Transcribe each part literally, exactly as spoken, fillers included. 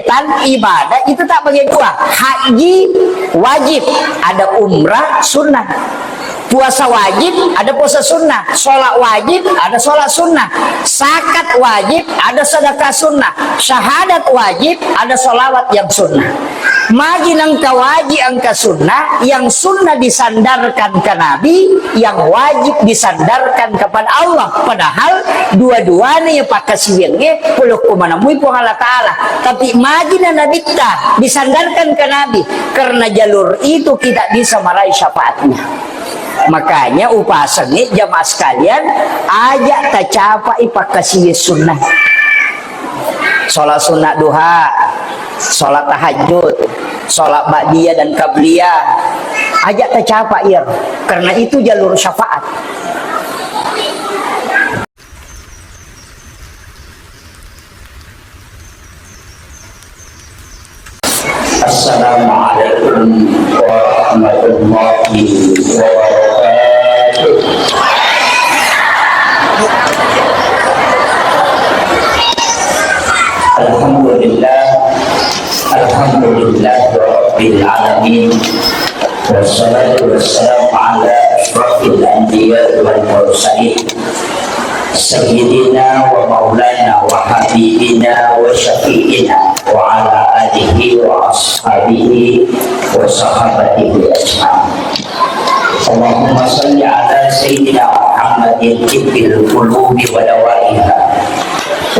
Kegiatan ibadah itu tak bagi dua. Haji wajib, ada umrah sunnah. Puasa wajib, ada puasa sunnah. Sholat wajib, ada sholat sunnah. Zakat wajib, ada sedekah sunnah. Syahadat wajib, ada sholawat yang sunnah. Magi nengka wajib engka sunnah, yang sunnah disandarkan ke Nabi, yang wajib disandarkan kepada Allah. Padahal dua-duanya pakkasiwiangnge pole ko manemui Puang Allah Ta'ala. Tapi magi na Nabitta disandarkan ke Nabi, karena jalur itu kita bisa meraih syafaatnya. Makanya upasengngi jamaah sekalian, aja tacapai pakkasiwi sunnah. Sholat sunnah duha, sholat tahajud, sholat ba'diyah dan qabliyah. Aja tacapa iya, karena itu jalur syafaat. Assalamualaikum warahmatullahi wabarakatuh. Alhamdulillah, alhamdulillah rabbil alamin. Wassalatu wassalamu ala asyrafil anbiya wal mursalin. Sayyidina wa maulana wa habibina wa syafi'ina wa ala alihi wa ashabihi wa sahabatihi ajma'in. Allahumma salli ala Sayyidina Muhammadin tibbil qulubi wa dawaiha,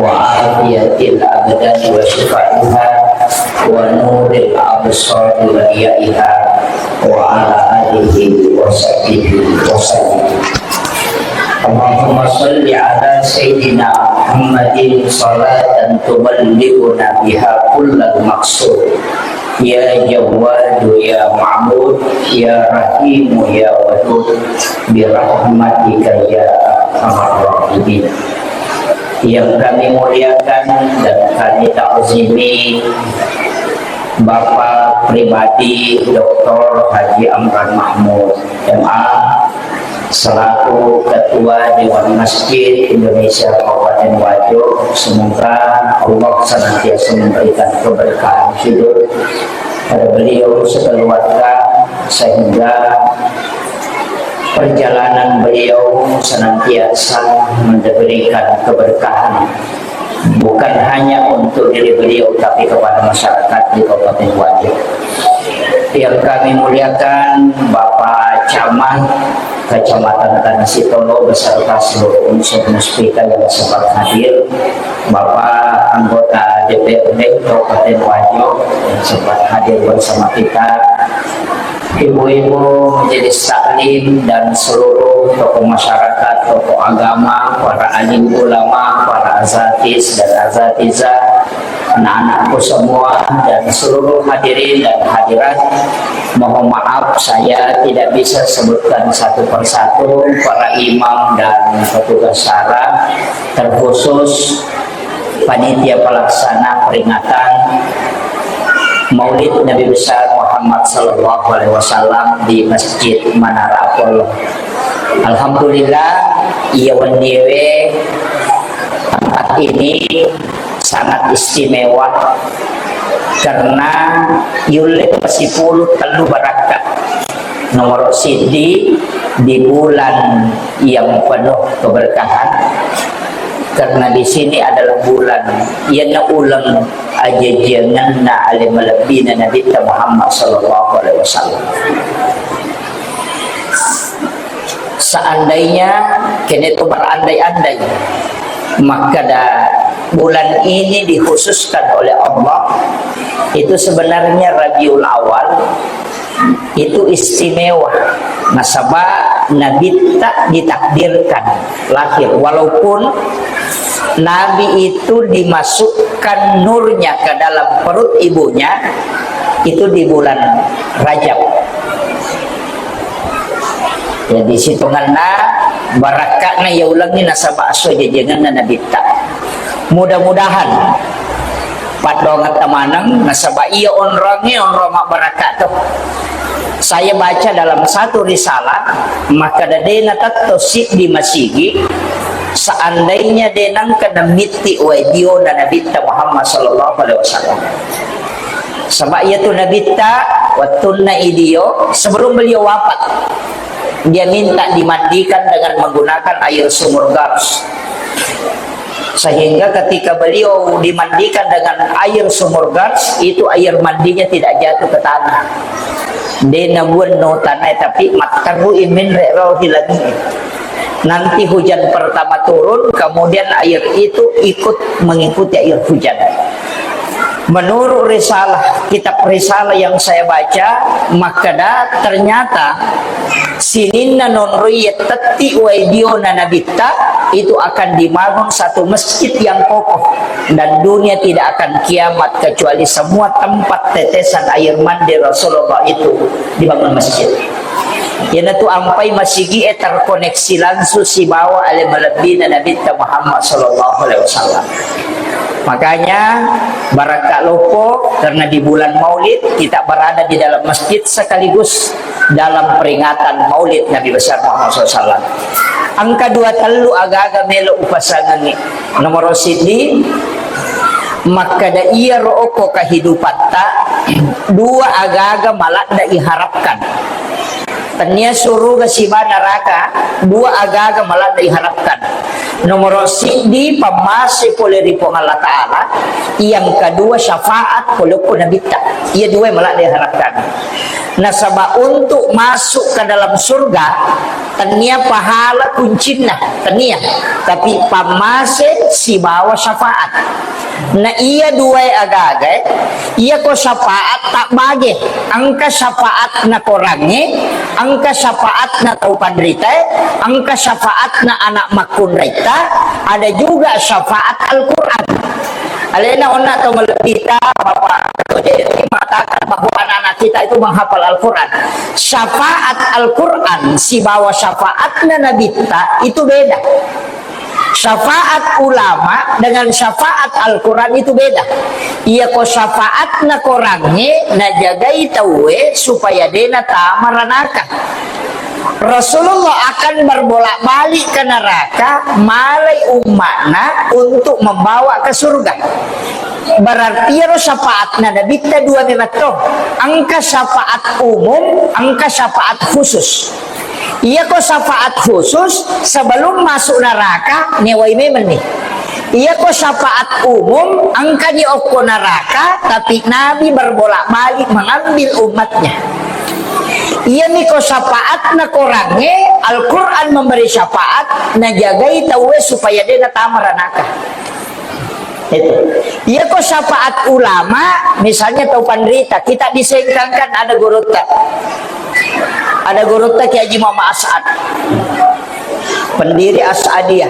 wa afiyatil abdani wa shifaiha, wa nuril absari wa diyaiha, wa ala alihi wa sahbihi wa sallim. Allahumma salli ala Sayyidina Muhammadin salatan tuballighuna biha kullal maqsud. Ya Jawwadu ya Ma'bud, ya Rahimu ya Wadud, bi rahmatika ya arhamar rahimin. Yang kami muliakan dan kami takzimi Bapak pribadi Doktor Haji Amran Mahmud, M A, selaku Ketua Dewan Masjid Indonesia Kabupaten Wajo. Semoga Allah senantiasa memberikan keberkahan hidup pada beliau sekeluarga, sehingga perjalanan beliau senantiasa memberikan keberkahan, bukan hanya untuk diri beliau, tapi kepada masyarakat di Kabupaten Wajo. Yang kami muliakan Bapak Camat Kecamatan Tanah Sitolo beserta seluruh unsur Muspika yang sempat hadir, Bapak anggota D P R D Kabupaten Wajo yang sempat hadir bersama kita, ibu-ibu majelis taklim dan seluruh tokoh masyarakat, tokoh agama, para alim ulama, para azatis dan azatizah, anak-anakku semua, dan seluruh hadirin dan hadirat. Mohon maaf, saya tidak bisa sebutkan satu persatu para imam dan petugas syara, terkhusus panitia pelaksana peringatan Maulid Nabi Besar Muhammad Sallallahu Alaihi Wasallam di Masjid Menara Apollo. Alhamdulillah, iya wenniewe tempat ini sangat istimewa karena yulle pasipulu tellu barakka. Nomor siddi, di bulan yang penuh keberkahan, karena di sini adalah bulan yang uleng ajajiangenna ale malebbina Nabitta Muhammad sallallahu alaihi wasallam. Seandainya kene to berandai-andai, maka da bulan ini dikhususkan oleh Allah, itu sebenarnya Rabiul Awal, itu istimewa. Nasaba Nabitta ditakdirkan lahir, walaupun Nabi itu dimasukkan nurnya ke dalam perut ibunya itu di bulan Rajab. Jadi sitonganna barakka'na iya ulengnge nasaba esso ajajiangenna Nabitta. Mudah-mudahan paddoangetta maneng nasaba iya onroangnge onrong mabbarakka to. Saya baca dalam satu risalah, makkeda de natetto siddi masigi seandainya de nengka namitti wae dio na Nabitta Muhammad sallallahu alaihi wasallam. Sebab iyatu Nabitta, wettunna idio, sebelum beliau wafat, dia minta dimandikan dengan menggunakan air sumur Gars. Sehingga ketika beliau dimandikan dengan air sumur Gars, itu air mandinya tidak jatuh ke tanah. De nabuang no tanah, tapi matteru imin re rohi lagi. Nanti hujan pertama turun, kemudian air itu ikut mengikuti air hujan. Menurut risalah, kitab risalah yang saya baca, makkeda ternyata sininna nonroi tetti wae diona Nabitta itu akan dibangun satu masjid yang kokoh, dan dunia tidak akan kiamat kecuali semua tempat tetesan air mandi Rasulullah itu dibangun masjid. Iyanatu ampai masigi'e terkoneksi langsung sibawa ale malebbina Nabitta Muhammad sallallahu alaihi wasallam. Makanya, barangka loppo karena di bulan Maulid kita berada di dalam masjid sekaligus dalam peringatan Maulid Nabi besar Muhammad sallallahu alaihi wasallam. Engka dua tellu agaga melo upasangengi. Nomoro siddi, makkeda iyaro okko kehidupatta, dua agaga maladda iharapkan. Tennia suruga siba neraka, dua agaga maladda iharapkan. Nomoro siddi, pammase pole ri Puang Allah Ta'ala, yang kedua syafaat pole okko Nabitta. Iya dua maladda iharapkan. Nasaba untuk masuk ke dalam surga, tennia pahala kuncinna, tennia. Tapi pammase sibawa syafaat. Na iya duae agagae, iyako syafaat tabbage, engka syafaatna korangnge, engka syafaatna tau panritae, engka syafaatna anak makkunraitta, ada juga syafaat Al-Quran. Alena onna tau malebbita, Bapak Ketua J L I mengatakan bahwa anak-anak kita itu menghafal Al-Quran. Syafaat Al-Quran sibawa syafaatna Nabitta itu beda. Syafaat ulama dengan syafaat Al-Quran itu beda. Iyako syafaatna korangnge najagai tauwe supaya dena tama ranaka. Rasulullah akan berbolak-balik ke neraka, malai umma'na untuk membawa ke surga. Berarti iyaro syafaatna Nabitta dua memetto. Engka syafaat umum, engka syafaat khusus. Iyako syafaat khusus, sebelum masuk neraka, newai memenni. Iyako syafaat umum, engkani okko neraka, tapi Nabi berbolak-balik mengambil umatnya. Iyamiko syafaatna korangnge, Al-Quran memberi syafaat, najagai tauwe supaya dena tama ranaka. Itu. Iyako syafaat ulama, misalnya tau panrita, kita disengkangkan ada gurutta. Ada gurutta Kiai Haji Muhammad As'ad. Pendiri As'adiyah.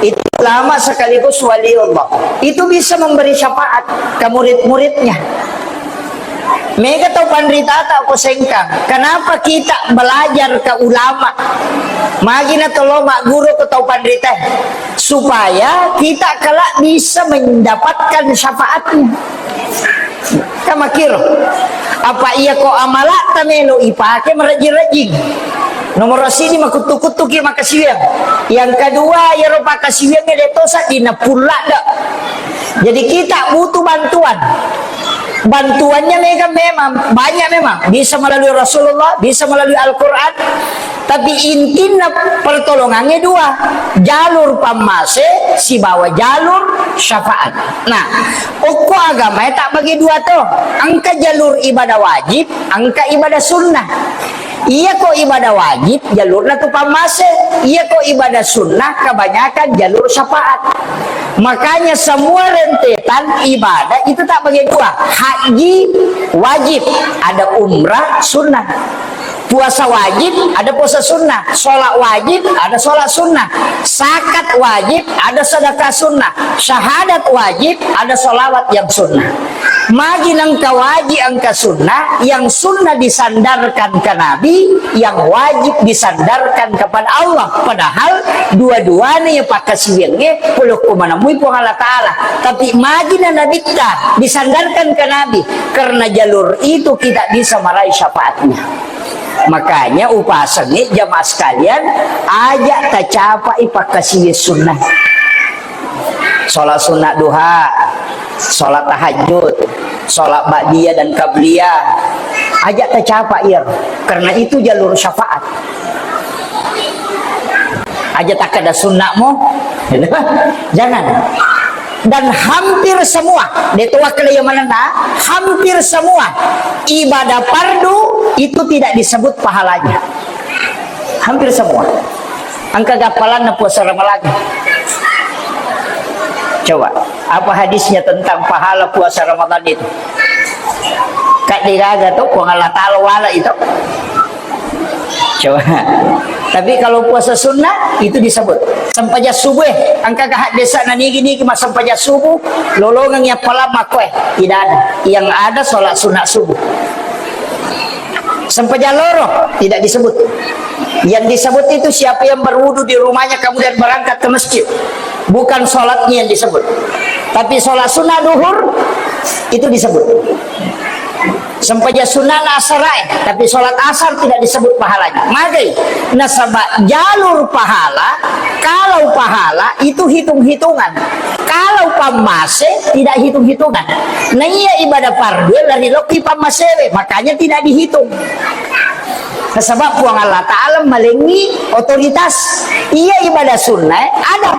Itu ulama sekaligus wali Allah. Itu bisa memberi syafaat ke murid-muridnya. Mega tau panritata ko sengkang. Kenapa kita belajar ke ulama? Magi na tolo magguru ke tau panrita. Supaya kita kelak bisa mendapatkan syafaatnya. Kamakiro. Apa iya ko amalatta melo ipake merajing-rajing. Nomor sini makuttu-kuttuki makasiwiang. Yang kedua, iyaro pakasiwiang de tosa dina pullada. Jadi kita butuh bantuan. Bantuannya mega memang, banyak memang. Bisa melalui Rasulullah, bisa melalui Al-Quran. Tapi intinya pertolongannya dua. Jalur pammase, sibawa jalur syafaat. Nah, okko agamae tak bagi dua to. Engka jalur ibadah wajib, engka ibadah sunnah. Iyako ibadah wajib, jalurna tu pammase. Iyako ibadah sunnah, kebanyakan jalur syafaat. Makanya semua rentetan ibadah itu tak bagi dua. Haji wajib, ada umrah sunnah. Puasa wajib, ada puasa sunnah. Sholat wajib, ada sholat sunnah. Zakat wajib, ada sedekah sunnah. Syahadat wajib, ada sholawat yang sunnah. Magi nengka wajib engka sunnah, yang sunnah disandarkan ke Nabi, yang wajib disandarkan kepada Allah. Padahal dua-duanya ya pakkasiwiangnge pole ko manemui Puang Allah Ta'ala. Tapi magi na Nabitta disandarkan ke Nabi, karena jalur itu kita bisa meraih syafaatnya. Makanya upasengngi jamaah sekalian, aja tacapai pakkasiwiang sunnah. Sholat sunnah duha, sholat tahajud, sholat ba'diyah dan qabliyah. Aja tacapa iya, karena itu jalur syafaat. Aja takkeda sunnah mo. Jangan. Dan hampir semua, de' to wakkeda iya manenna, hampir semua ibadah fardu itu tidak disebut pahalanya. Hampir semua. Engka gappalanna puasa Ramalang. Coba, apa hadisnya tentang pahala puasa Ramadan itu? Kaddegaga to, Puang Allah Ta'ala wala itu. Coba. Tapi kalau puasa sunnah, itu disebut. Sempajang subuh, eh. Engka gak hadisna nigi-nigi massempajang subuh, lolongeng iya pala makkoe. Tidak ada. Yang ada sholat sunnah subuh. Sempajang loro tidak disebut. Yang disebut itu siapa yang berwudu di rumahnya kemudian berangkat ke masjid. Bukan sholatnya yang disebut. Tapi sholat sunnah duhur itu disebut. Sempajang sunnah asar, eh, tapi sholat asar tidak disebut pahalanya. Magai, nasaba jalur pahala, kalau pahala itu hitung-hitungan. Kalau pammase tidak hitung-hitungan. Nah iya ibadah fardu lari lokki pammasewe, makanya tidak dihitung. Sebab Puang Allah Ta'ala malengi otoritas. Iya ibadah sunnah, eh, ada.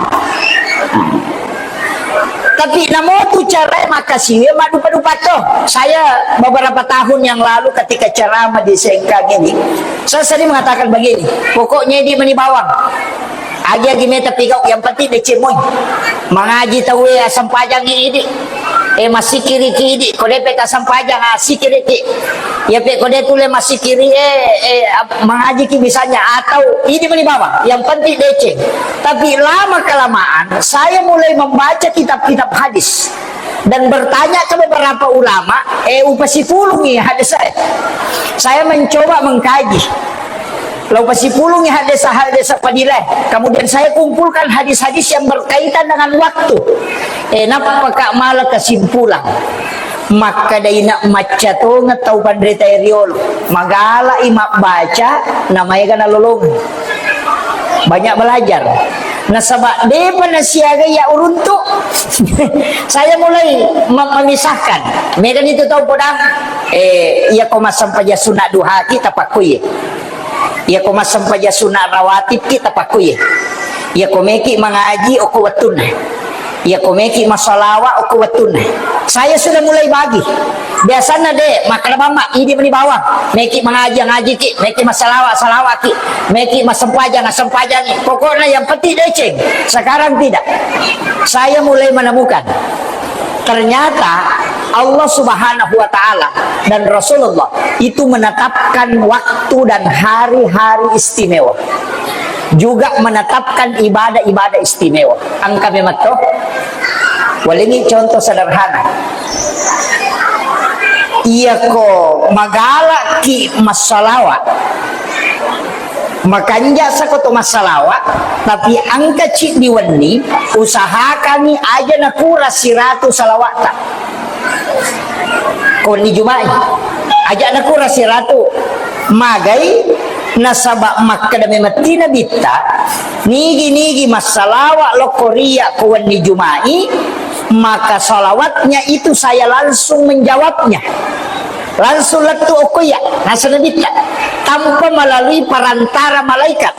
Tapi namotu cara makkasiwiang maddupa-dupa to. Saya beberapa tahun yang lalu ketika ceramah di Sengkang ini, saya sering mengatakan begini, pokoknya di meni bawang. Agi-agi meta pigau, yang penting deceng moi. Mangaji tauwe, asempajang idi. Eh, masikiriki idi. Ko depe ka sempajang, ah, sikiriki. Iya pe ko de tule masikiri, eh, eh, ap-, mangajiki misalnya, atau idi meni bawang. Yang penting deceng. Tapi lama kelamaan, saya mulai membaca kitab-kitab hadis dan bertanya ke beberapa ulama, eh, upasipulungi hadis saya. Saya mencoba mengkaji. Lau pasipulungi hadis-hadis fadilah. Kemudian saya kumpulkan hadis-hadis yang berkaitan dengan waktu. Eh, nappaka mala kesimpulan. Makkadaina macca tongeng tau panrita riolo. Magalai mabbaca, namaega nalolongeng. Banyak belajar. Nasaba depa nasiaga iya uruntu. Saya mulai mem-, memisahkan. Mega nitu tau podang. Eh, iya ko massempajang sunat duhaki tapakkoi. Iya ko massempajang sunat rawatibki tapakkoi. Iya ko meki mangaji okko wettunna. Iya ko meki massalawa okko wettunna. Saya sudah mulai bagi. Biasanna de, makkeda bamma, idi meni bawang. Meki mangaji, ngajiki, meki massalawa, salawaki, meki massempajang, assempajangi. Pokoknya yang penting deceng. Sekarang tidak. Saya mulai menemukan. Ternyata Allah Subhanahu wa Ta'ala dan Rasulullah itu menetapkan waktu dan hari-hari istimewa. Juga menetapkan ibadah-ibadah istimewa. Engka memang to. Walengi contoh sederhana. Iya ko magalaki massalawa. Makanja sako to massalawa, tapi engka ciddi wenni, usahakangi aja nakurang siratu salawata. Ko wenni Juma'i, aja nakurang siratu. Magai, nasaba makkeda memetti Nabitta, nigi-nigi massalawa lokko ria ko wenni Juma'i, maka salawatnya itu saya langsung menjawabnya. Langsung lettu okko iya, naseng Nabitta, tanpa melalui perantara malaikat.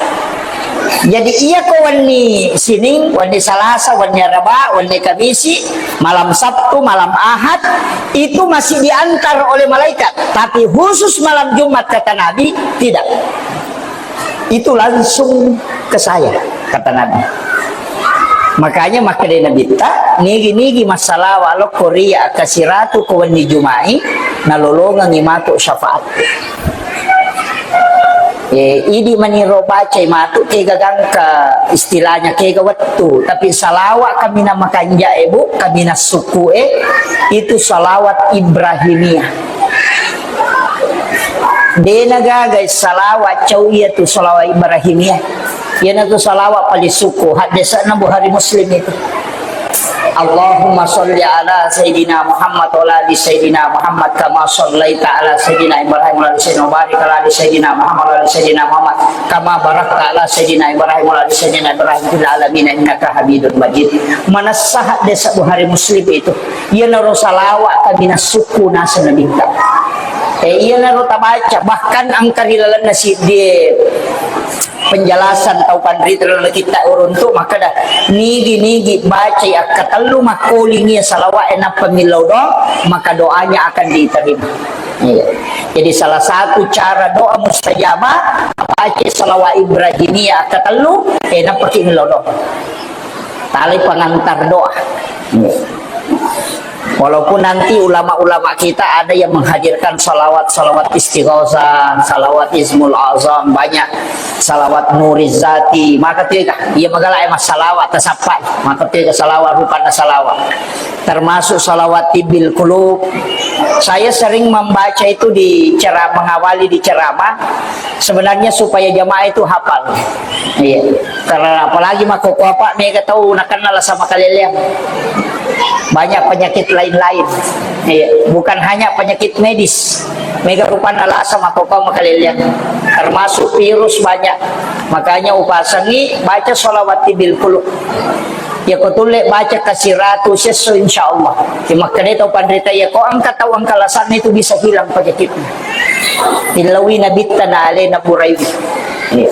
Jadi, iya ko wenni Sining, wenni Salasa, wenni Araba, wenni Kamisi, malam Sabtu, malam Ahad, itu masih diantar oleh malaikat. Tapi khusus malam Jumat, kata Nabi, tidak. Itu langsung ke saya, kata Nabi. Makanya makkeda Nabitta, nigi-nigi massalawa lokko ria kasiratu ko wenni Juma'i, nalolongengi matu syafaat. Eh, idi maniro bacai matu kega gangka istilahnya kega wettu, tapi salawa kaminang makanja e, Bu, kaminang sukku e, itu salawat Ibrahimiyah. Dena gaga salawat cau iya tu salawat Ibrahimiyah. Iyanatu salawat paling sukku, haddese'na Bukhari Muslim itu. Allahumma shalli ala Sayyidina Muhammad wa ala ali Sayyidina Muhammad kama shallaita ala Sayyidina Ibrahim wa ala ali Sayyidina, wa barik ala ali Sayyidina Muhammad wa ala ali Sayyidina Muhammad kama barakta ala Sayyidina Ibrahim wa ala ali Sayyidina Ibrahim fil alamin innaka Hamidun Majid. Manessaha desa Bukhari Muslim itu. Iyanaro salawat kaminang sukku naseng Nabitta. Eh, iyanaro tabaca, bahkan engka ri lalenna siddi penjelasan tau panrita ri laleng kitta uruntu makkeda, nigi-nigi bacai akkatellu makkoling iya salawat e nappa millau doang, maka doanya akan diterima. Iya. Jadi salah satu cara doa mustajabah, baca salawat Ibrahimiyah akkatellu, eh, nappaki millau doang. Tali pengantar doa. Walaupun nanti ulama-ulama kita ada yang menghadirkan salawat-salawat istighosah, salawat ismul azam, banyak salawat nuriz zati, maka tiga, iya magala emang salawat tasappai, maka tiga salawat, rupana salawat. Termasuk salawat tibbil qulub. Saya sering membaca itu di ceramah, mengawali di ceramah, sebenarnya supaya jamaah itu hafal. Iya. Karena apalagi makkokkoe apa mega tau nakenna lasa makaleleang. Banyak penyakit lain-lain. Iya. Bukan hanya penyakit medis. Mega rupana lasa makkokkoe makaleleang. Termasuk virus banyak. Makanya upasengi baca sholawat tibbil qulub. Iya ko tulle baca kasiratu sesso, insya Allah. Iya makkeda tau panrita iya ko engka tau engka lasanna itu bisa hilang penyakitnya. Tillaui Nabitta na alena Buraiwi. Iya.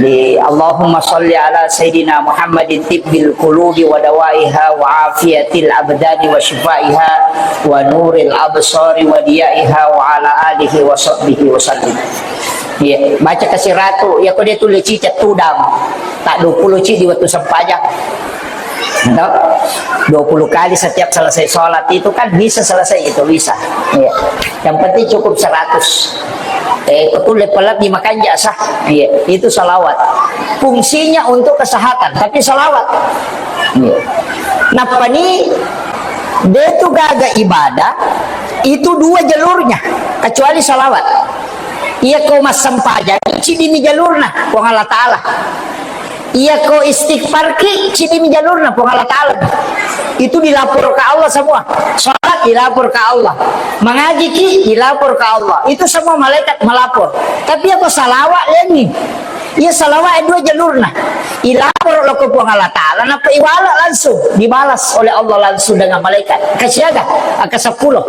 Di Allahumma shalli ala Sayyidina Muhammadin tibbil qulubi wa dawaiha wa afiyatil abdani wa shifaiha wa nuril absari wa diyaiha wa ala alihi wa sahbihi wa sallim. Iya, baca kasiratu, iya ko de tulle cicak tudang. Tak dua puluh ci di waktu sempajang. Toh? Dua puluh kali setiap selesai sholat itu kan bisa selesai itu, bisa. Iya. Yang penting cukup seratus. Eh, betul level lebih makanja sah. Iya, itu salawat. Fungsinya untuk kesehatan, tapi salawat. Iya. Nappani de tu gaga ibadah itu dua jalurnya, kecuali salawat. Iya ko massempajang, cidini jalurna Puang Allah Ta'ala. Iya ko istighfar ki, cidini jalurna Puang Allah Ta'ala. Itu dilapor ke Allah semua. Salat dilapor ke Allah. Mengaji ki, dilapor ke Allah. Itu semua malaikat melapor. Tapi iya ko salawat, lengi. Iya salawat dua jalurna. Ilapor lo ke Puang Allah Ta'ala, napa iwala langsung. Dibalas oleh Allah langsung dengan malaikat. Kesiaga, angka sepuluh.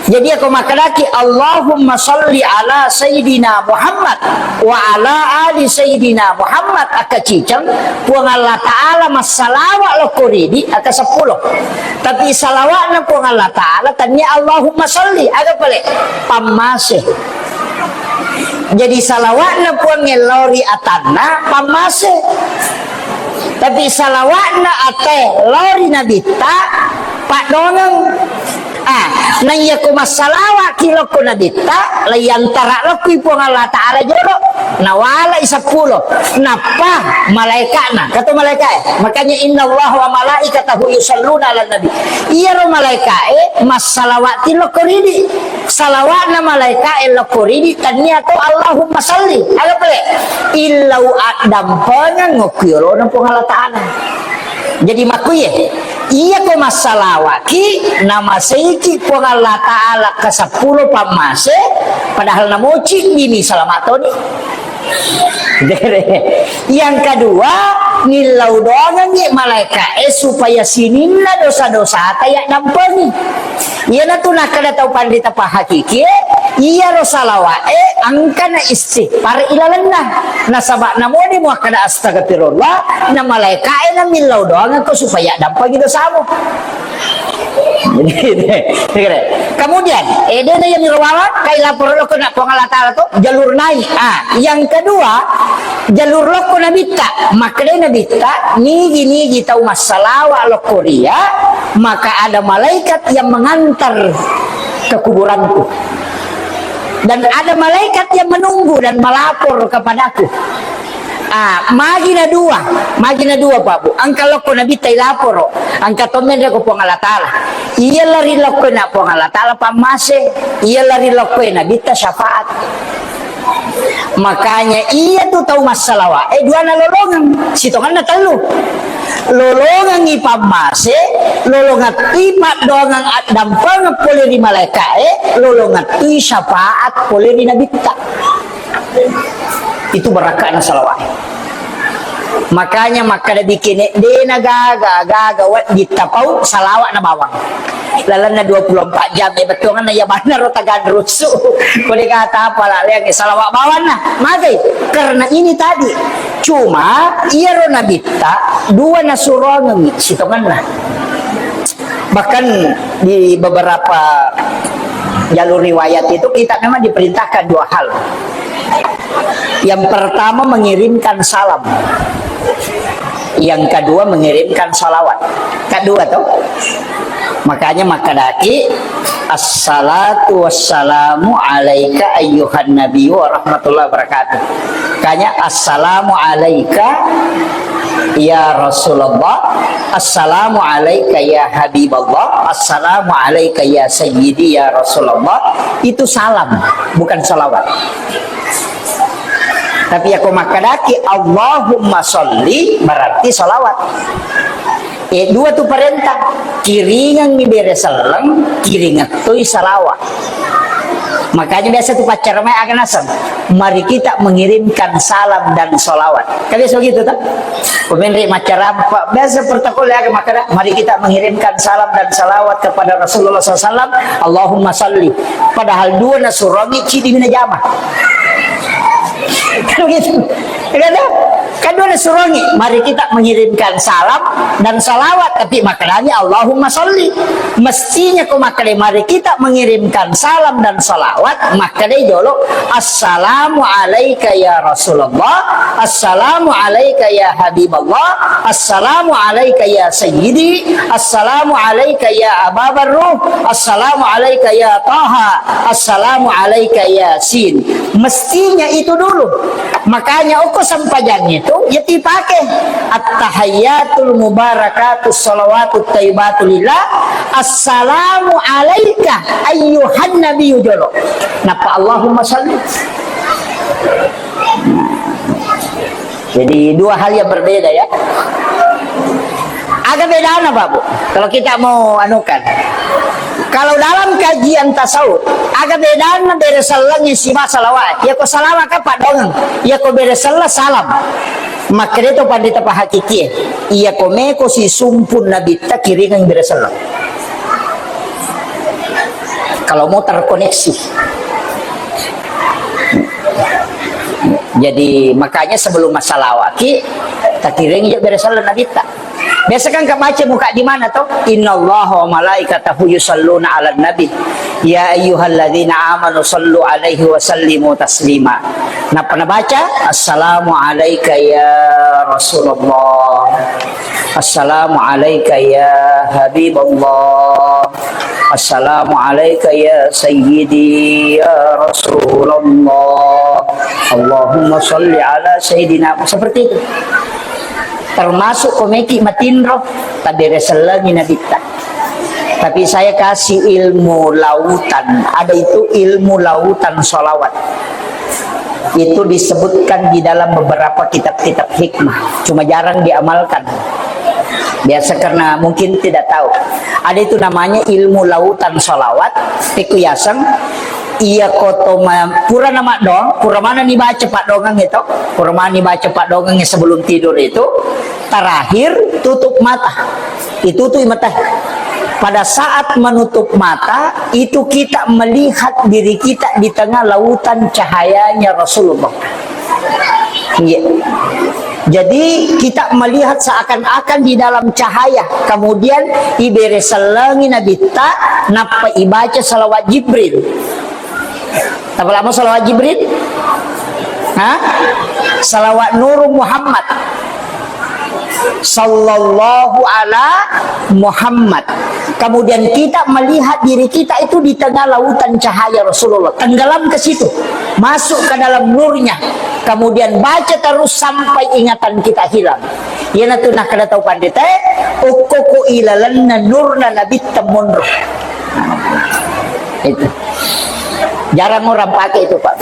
Jadi, iya ko makkedaki, "Allahumma shalli ala Sayyidina Muhammad wa ala ali Sayyidina Muhammad," akkaciceng, Puang Allah Ta'ala massalawa lokko ridi, akka seppulo. Tapi salawatna Puang Allah Ta'ala, tania Allahumma shalli, aga pale? Pammase. Jadi, salawatna Puang lao ri atanna, pammase. Tapi salawatna ate lao ri Nabitta, paddongeng. Ah, naiya ko massalawaki lokko Nabitta, laiyantara lokkoi Puang Allah Ta'ala jolo, nawalai seppulo, nappa malaika'na, kato malaika'e, makanya inna Allah wa malaikatahu yusalluna ala nabi, iyaro malaika'e massalawati lokko ridi, salawatna malaika'e lokko ridi, tania to Allahumma salli, aga pale, illau addampengeng okko yolona Puang Allah Ta'ala. Jadi makkuye, iya ko massalawaki, namaseiki Puang Allah Ta'ala ke seppulo pammase, padahal namoci dini salama toni. Yang kedua, nillau doangengngi malaika'e supaya sininna dosa-dosata yaddampengi. Iyanatu nakkeda tau panrita pahakikie, iyaro salawa'e engkana istighfar ilalenna. Nasaba namode muakkeda astagfirullah, na malaika'e namillau doangekko supaya dampangi dosamu. Kemudian, eh, dena yang rawang, kai lapor lokko na Puang Allah Ta'ala to, jalur naik. Ah, yang kedua, jalur lokko Nabitta. Makkedai Nabitta, nigi-nigi tau massalawa lokko ria, maka ada malaikat yang mengantar ke kuburanku. Dan ada malaikat yang menunggu dan melapor kepadaku. Ah, magi na dua, magi na dua, Pak Bu. Engka lokko Nabitta ilaporo, engka tommenre ko Puang Allah Ta'ala. Iya lari lokko na Puang Allah Ta'ala pammase, iya lari lokko Nabitta syafaat. Makanya iya tu tau massalawa, eh, dua nalolongeng, sitongenna tellu. Lolongengi pammase, lolongettui paddoangeng addampengeng pole ri malaeka'e, lolongettui syafaat pole ri nabitta. Itu barakka'na salawa'e. Makanya makkeda bikine, de nagaga, gaga wedding tapau salawa'na bawang. Lalenna dua puluh empat jam, eh, bettuanna iya bannaro taganrussu. Ko de kata apa la, leang salawat bawanna, magai. Karena ini tadi, cuma iyaro nabitta dua nasuroangengngi sitongenna. Bahkan di beberapa jalur riwayat itu kita memang diperintahkan dua hal. Yang pertama mengirimkan salam. Yang kedua mengirimkan salawat. Kedua tuh. Makanya makkedaki, "Assalatu wassalamu alaika ayyuhan nabiyyu wa rahmatullahi wabarakatuh." Makanya, "Assalamu alaika ya Rasulullah, assalamu alaika ya Habiballah, assalamu alaika ya Sayyidi ya Rasulullah." Itu salam, bukan salawat. Tapi ako makkedaki, "Allahumma sholli," berarti salawat. Eh, dua tu parenta. Kiringengngi bere selleng, kiringettui salawat. Makanya biasa tu paccara mai aga naseng, "Mari kita mengirimkan salam dan salawat." Kan biasa begitu, toh? Pemenri macarampa, biasa protokol ya, makkeda, "Mari kita mengirimkan salam dan salawat kepada Rasulullah sallallahu alaihi wasallam, Allahumma salli." Padahal dua nasurongi, cidi mina jama. Kan gitu. Kan dua nasurongi, mari kita mengirimkan salam dan salawat, tapi makkedani Allahumma salli. Mestinya ko makkeda, mari kita mengirimkan salam dan salawat, makkeda jolo, "Assalamu alaika ya Rasulullah, assalamu alaika ya Habiballah, assalamu alaika ya Sayyidi, assalamu alaika ya Aba Barruh, assalamu alaika ya Taha, assalamu alaika Yasin." Mestinya itu dulu. Makanya okko sempajang itu ya dipake, "At-tahiyyatul mubarakatus shalawatut thayyibatu lillah, assalamu alaika ayyuhan nabiyyu," jolo. Napa Allahumma shalli. Jadi dua hal yang berbeda ya. Aga bedana, Pak, Bu? Kalau kita mau anukan. Kalau dalam kajian tasawuf, aga bedana bere sellengnge siba salawat. Iya ko salawat kan paddoangeng. Iya ko bere selleng salam. Makkeda to pandita pahakikie. Iya ko meko sisumpun nabitta kiringeng bere selleng. Kalau mau terkoneksi. Jadi, makanya sebelum massalawaki, takiring je bere selleng nabitta. Biasa kan kabaca muka di mana toh? "Innallaha wa malaikatahu yusalluna 'alan nabi. Ya ayyuhalladzina amanu sallu 'alaihi wa sallimu taslima." Napa nabaca? "Assalamu alaika ya Rasulullah. Assalamu alaika ya Habiballah. Assalamu alaika ya Sayyidi ya Rasulullah. Allahumma salli ala Sayyidina." Seperti itu. Termasuk komeki matinro, tabere sellengi nabitta. Tapi saya kasih ilmu lautan. Ada itu ilmu lautan salawat. Itu disebutkan di dalam beberapa kitab-kitab hikmah. Cuma jarang diamalkan. Biasa karena mungkin tidak tahu. Ada itu namanya ilmu lautan salawat. Iku yaseng, iya koto ma-, pura nama doang, pura mana nih baca pak dongeng itu, pura mana nih baca pak dongeng sebelum tidur itu, terakhir tutup mata. Ditutupi mata. Pada saat menutup mata, itu kita melihat diri kita di tengah lautan cahayanya Rasulullah. Iya. Jadi, kita melihat seakan-akan di dalam cahaya. Kemudian, ibere sellengi nabitta, nappa ibaca salawat Jibril. Tapalamo salawat Jibril? Hah? Salawat Nur Muhammad. Sallallahu ala Muhammad. Kemudian kita melihat diri kita itu di tengah lautan cahaya Rasulullah. Tenggelam ke situ. Masuk ke dalam nurnya. Kemudian baca terus sampai ingatan kita hilang. Iyanatu nakkeda tau pandita, okko ko ilalenna nurna nabitta monro. Itu. Jarang orang pakai itu, Pak.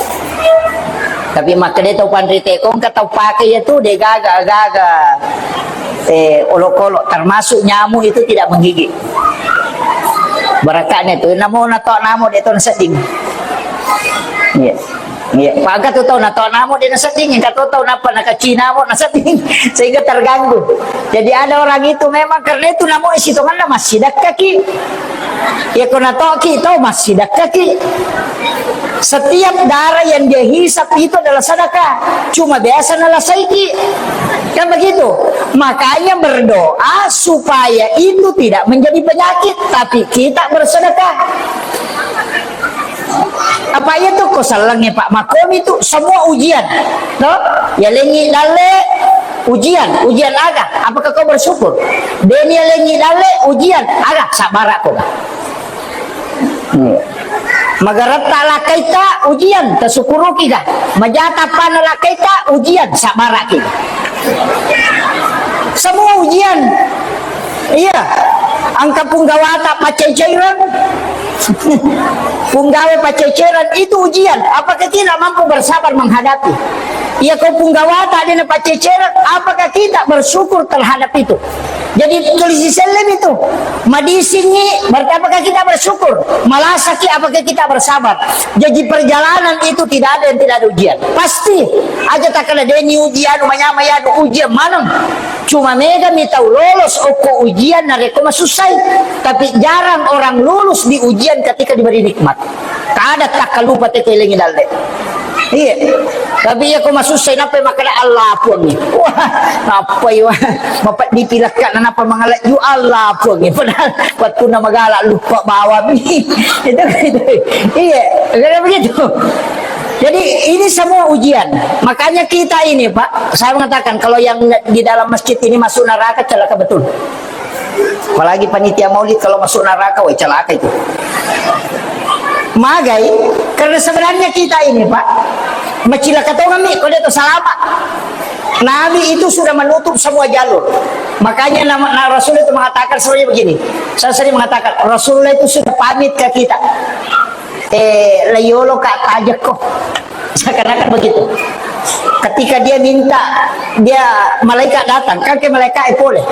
Tapi makkeda tau panrita e, ko engka tau pake iya tu, de gaga, gaga, eh, olok-olok, termasuk nyamuk itu tidak menggigit. Barakaknya tu, namo nato namo de to nasedding. Iya. Iya, maka tu tau nato namo de nasedding, engka to tau napa nakaci namo nasedding, sehingga terganggu. Jadi ada orang itu memang karena itu namo sitonganna massidakka ki. Ya, ko natoki tau massidakka ki. Setiap darah yang dia hisap itu adalah sedekah. Cuma biasa nalasaiki. Kan begitu. Makanya berdoa supaya itu tidak menjadi penyakit, tapi kita bersedekah. Apa iya tu ko sellengnge, Pak? Makomi tu semua ujian. To? Yalengngi dalle ujian, ujian aga? Apakah kau bersyukur? Deni yalengngi dalle ujian aga? Sabbarako. Hmm. Magaretta lakkaita ujian, tasukuruki ga? Majata pana lakkaita ujian, sabbaraki. Semua ujian. Iya. Engka punggawata paccai-cairan. Punggawa paccai-cairan itu ujian. Apakah kita mampu bersabar menghadapi? Iya, ko punggawata dena paccai-cairan, apakah kita bersyukur terhadap itu? Jadi tulis di selem itu. Madisingi, berarti apakah kita bersyukur? Malasaki, apakah kita bersabar? Jadi perjalanan itu tidak ada yang tidak ada ujian. Pasti aja tak kena deni ujian, manyamai anu ujian maneng. Cuma mega mi tau lolos okko ujian narekko masussai. Tapi jarang orang lulus di ujian ketika diberi nikmat. Kada takkalupa tette yalengngi dalle. Iya. Tapi iya ko masussai nappai makkeda Allah puangngi. Wah, nappai wah. Mapeddipi lekkana nappa mangalaju Allah puangngi. Padahal wettunna magala luppa bawammi. Itu, itu. Iya, karena begitu. Jadi ini semua ujian. Makanya kita ini, Pak, saya mengatakan kalau yang di dalam masjid ini masuk neraka, celaka betul. Apalagi panitia maulid kalau masuk neraka, woi, celaka itu. Magai, karena sebenarnya kita ini, Pak, macilaka tongammi ko de to salama. Nabi itu sudah menutup semua jalur. Makanya nama, nah, Rasul itu mengatakan sebenarnya begini. Saya sering mengatakan, Rasulullah itu sudah pamit ke kita. Eh, layolo ka tajekko. Seakan-akan begitu. Ketika dia minta, dia malaikat datang, kan ke malaikat e pole.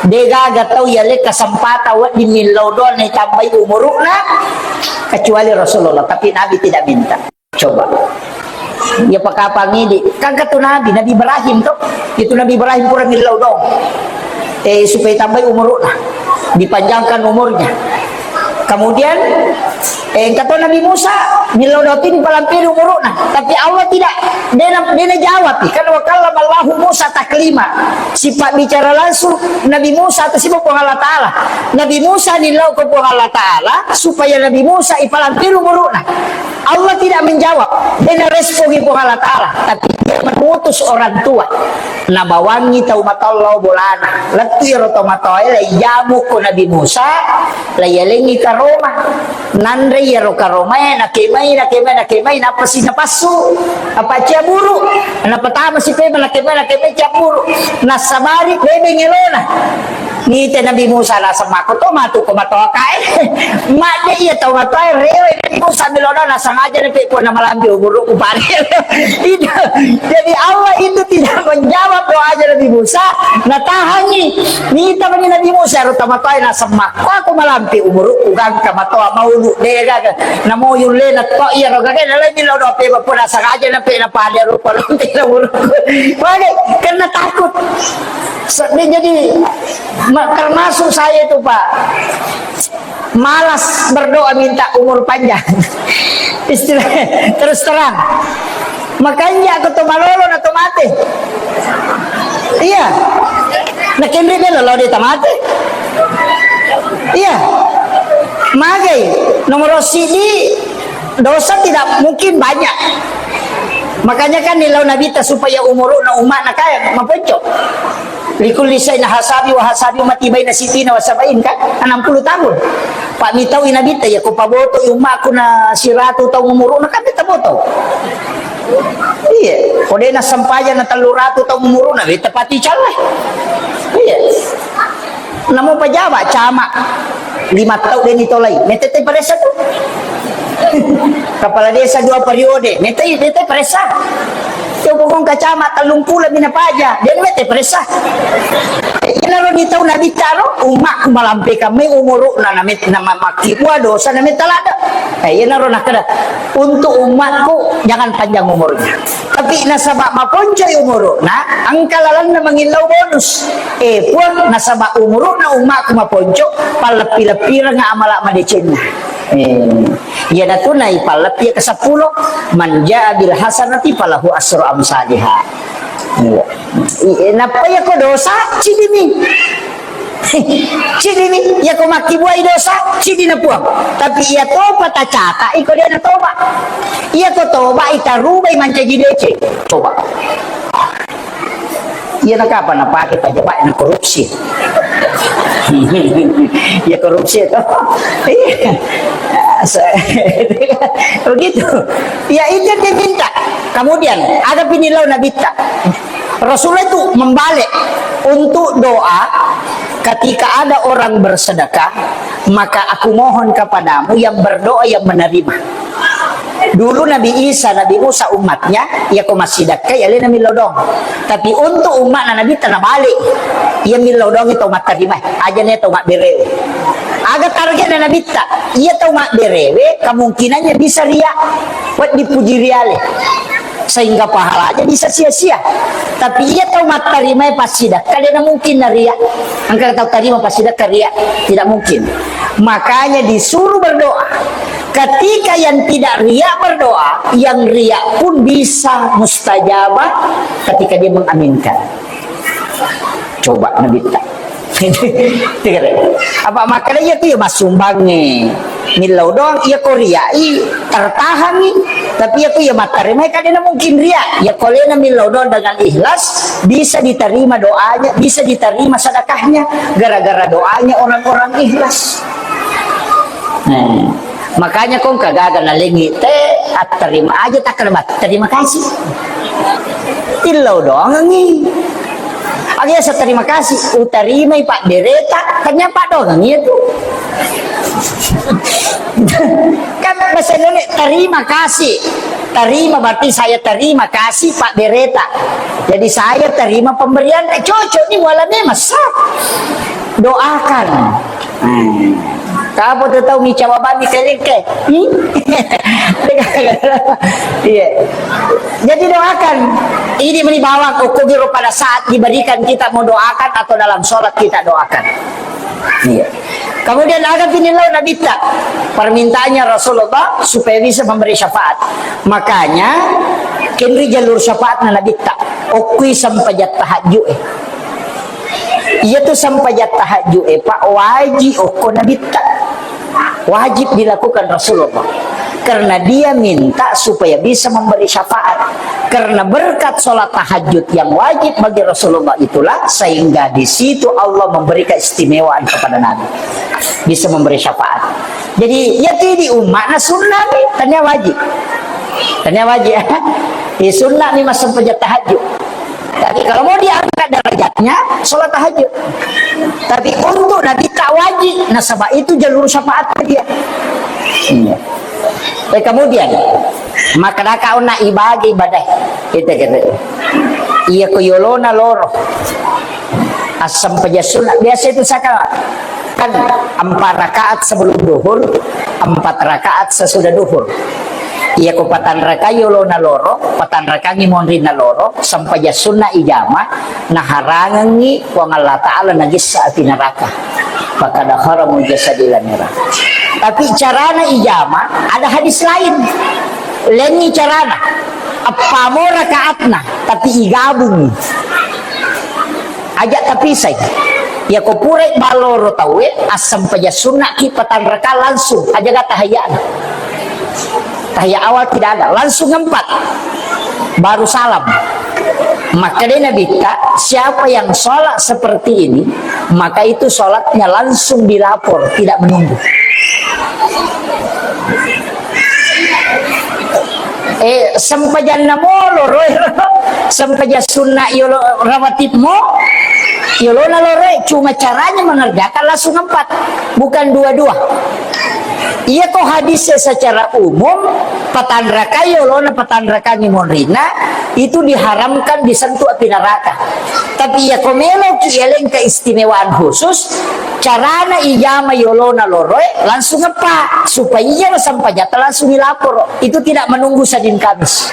De gaga tau yale kesempatan wedding millau doang naitambai umuru'na, kecuali Rasulullah, tapi Nabi tidak minta. Coba. Ya pakapang idi, kan katu Nabi, Nabi Ibrahim to. Itu Nabi Ibrahim pura millau doang. Eh, supaya tambai umuru'na, dipanjangkan umurnya. Kemudian, eh, engka to Nabi Musa, millau doang tu dipalampiri umuru'na. Tapi Allah tidak, dena, dena jawab. Kan wa kallama Allahu Musa taklima. Sifat bicara langsung Nabi Musa atau sifat Puang Allah Ta'ala. Nabi Musa nillau ke Puang Allah Ta'ala supaya Nabi Musa ipalampiri umuru'na. Allah tidak menjawab, dena respongi Puang Allah Ta'ala. Tapi dia mengutus orang tua. Nabawangi tau matoa lao bolana. Lettu iyaro tau matoae, laijamu ko Nabi Musa, laiyalengi karoma. Nanre iyaro karomae, nakemai, nakemai, nakemai, napasi napassu. Apa ciaburu? Napatamasi pema, nakemai, nakemai, ciaburu. Nassabari bebeng elona. Nite Nabi Musa naseng makko to matu ko matoa kae. Madde iya tau matoae rewe Nabi Musa milona nasengaja nape pona malambi umuru upare. Itu. Jadi Allah itu tidak menjawab doanya Nabi Musa, natahangi. Nita mani Nabi Musa ro tau matoae naseng makko, aku malambi umuru ugangka matoa maulu dega. Namo yulle na to iya ro gage nalai milo dope pona sengaja nape napade rupa lote na umuru. Wale, karena takut. Sedih jadi ma-, termasuk saya itu, Pak. Malas berdoa minta umur panjang. Istilah terus terang. Makanya aku tuh malolo na tuh mati. Iya. Nah, kendri belo lo dia mati. Iya. Magai nomor sidi dosa tidak mungkin banyak. Makanya kan nilau Nabi ta supaya umuruna umat na kaya maponco. Likulli syai'in hasabi wa hasabi ummati baina sittina wa sab'in, kan? Enam puluh tahun. Pak mitawi Nabi ta ya ko paboto umatku na siratu tahun umuruna kan beta boto. Iya, ko dena sempajang na tellu ratu tahun umuruna beta pati calle. Iya. Namo pejabat camat. Lima tau deni tolai, mete te paressa tu. Kepala desa dua periode, mete, mete paressa. Coba kong kacama tellung pulo mina paja, deni mete paressa. Iyanaro ni tau Nabitta ro, umatku malampekang mai umuru'na, na met-, na ma-, makkibua dosa, na metta ladde. Eh, iyanaro nakkeda, untuk umatku jangan panjang umurnya. Tapi nasaba maponcoi umuru'na, engka lalenna mangillau bonus. Eh, Puang, nasaba umuru'na umatku maponco, palleppi-leppireng amala madecenna. Eh, iyanatu naipalleppi ke seppulo, "Man jaa bil hasanati falahu asru amsaliha." Iya. I-, eh, nappa iya ko dosa, cidimi. Cidimi, iya ko makkibuai dosa, cidina Puang. Tapi iya toba tacata, iko dia natoba. Iya ko toba, itarubai mancaji deceng. Coba. Iya, na kapan napake pajapa'na korupsi? Iya, korupsi itu. Iya. Se-, begitu. Ya, itu yang dia minta. Kemudian, aga pinilau Nabitta. Rasulullah itu membalik untuk doa ketika ada orang bersedekah, maka aku mohon kepadamu yang berdoa yang menerima. Dulu Nabi Isa, Nabi Musa umatnya, iya ko massidekkai, alena millau doang. Tapi untuk umatna Nabitta nabalik, iya millau doang tau mattarima, aja ne tau mabbere. Aga targetna Nabitta, iya tau mabberewe kemungkinannya bisa ria, wedding puji riale. Sehingga pahalanya bisa sia-sia. Tapi iya tau mattarima passidekka, dena mungkin na ria. Engka tau tarima passidekka ria, tidak mungkin. Makanya disuruh berdoa. Ketika yang tidak riak berdoa, yang riak pun bisa mustajabah ketika dia mengaminkan. Coba Nabitta. Tiga deh. Apa makanya iya tu ya masumbangi. Millau doang, iya ko riai tertahangi. Tapi iya tu ya mattarima, kadena mungkin ria. Ya ko lena millau doang dengan ikhlas, bisa diterima doanya, bisa diterima sedekahnya gara-gara doanya orang-orang ikhlas. Nah, makanya kong kagaga nalengi te atterima aja tak kena bat-, terima kasih. Illau doangi. Aga asa terima kasih, utarimai pabbereta, ternyata doangi itu. Kan bahasa Indonesia terima kasih. Terima berarti saya terima kasih pabbereta. Jadi saya terima pemberian, eh, cocok nih, wala memang sah. Doakan. Hmm. Kapo tu tau mi cawa bani kelengke. Hmm? Iya. Jadi doakan. Ini meni bawang okko giro pada saat diberikan kita mau doakan atau dalam sholat kita doakan. Iya. Kemudian aga pinilau Nabitta. Permintaannya Rasulullah supaya bisa memberi syafaat. Makanya, kenri jalur syafaatna Nabitta. Okkui sempajang tahajud, eh. Iya tu sempajang tahajud, eh, Pak, wajib okko Nabitta. Wajib dilakukan Rasulullah. Karena dia minta supaya bisa memberi syafaat. Karena berkat sholat tahajud yang wajib bagi Rasulullah itulah sehingga di situ Allah memberikan istimewaan kepada Nabi. Bisa memberi syafaat. Jadi, ya ti di umatna sunnah ni, tania wajib. Tania wajib. Di sunnah ni masempajang tahajud. Tapi kalau mau diangkat derajatnya, sholat tahajud. Tapi untuk Nabitta wajib, nasaba itu jalur syafaat dia. Iya. Eh, kemudian, maka daka ona ibagi ibadah. Kita kata, iya ko yolona loro. Assempajang sunnah. Biasa itu saya kan empat rakaat sebelum duhur, empat rakaat sesudah duhur. Iya ko patang rakaat yolona loro, patang rakaat monrinna loro, sempajang sunnah ijama, naharangengi Puang Allah Ta'ala nagissa api neraka. Fakada haramul jasadi ila neraka. Tapi carana ijama, ada hadis lain. Lengi carana. Eppamo rakaatna, tapi igabungi. Aja tapisai. Ya ko purai baloro tauwe, assempajang sunnah ki patang rakaat langsung. Aja gak tahiyana. Tahiyat awal tidak ada, langsung empat. Baru salam. Maka dia Nabi tak, siapa yang sholat seperti ini, maka itu sholatnya langsung dilapor, tidak menunggu. Eh, sempajanna molo, roe, sempajang sunnah yolo rawatib mo. Yolona loroe, cuma caranya mengerjakan langsung empat, bukan dua-dua. Iyako hadisnya secara umum, patanrakai yolona, patanrakangi monrina, itu diharamkan disentuh api neraka. Tapi iyako meloki eleng keistimewaan khusus, carana ijama yolona loroe langsung empat, supaya iya sampajatta langsung dilapor. Itu tidak menunggu Senin Kamis.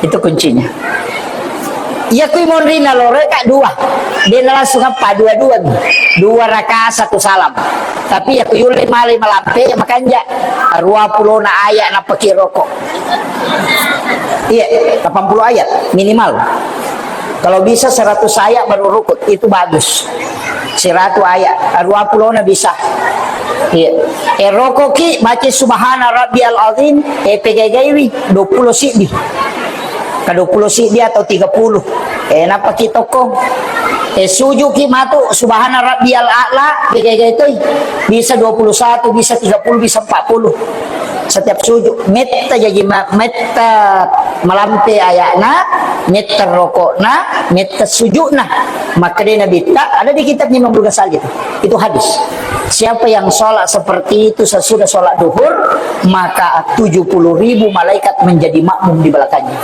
Itu kuncinya. Iya kui monrina loroe ka dua. Dia langsung apa? Dua-dua. Dua rakaat satu salam. Tapi iya kui ulle male malampe, makanja. Dua puluh na ayat napaki rokok. Iya, delapan puluh ayat minimal. Kalau bisa seratus ayat baru rukuk, itu bagus. Siratu ayat, dua puluh na bisa. Iya. Eh, rokoki baca subhana rabbiyal azim, eh, pegaigaiwi, dua puluh siddi. Ka dua puluh siddi atau tiga puluh. Eh, napaki toko. Eh, sujuki matu subhana rabbiyal a'la, pegaigai toi. Bisa dua puluh satu, bisa tiga puluh, bisa empat puluh. Setiap sujud, metta jaji ma-, metta malampe ayatna, metta rokokna, metta sujudna. Makkedai Nabitta, ada di kitab Imam Ghazali itu. Itu hadis. Siapa yang sholat seperti itu sesudah sholat duhur, maka tujuh puluh ribu malaikat menjadi makmum di belakangnya.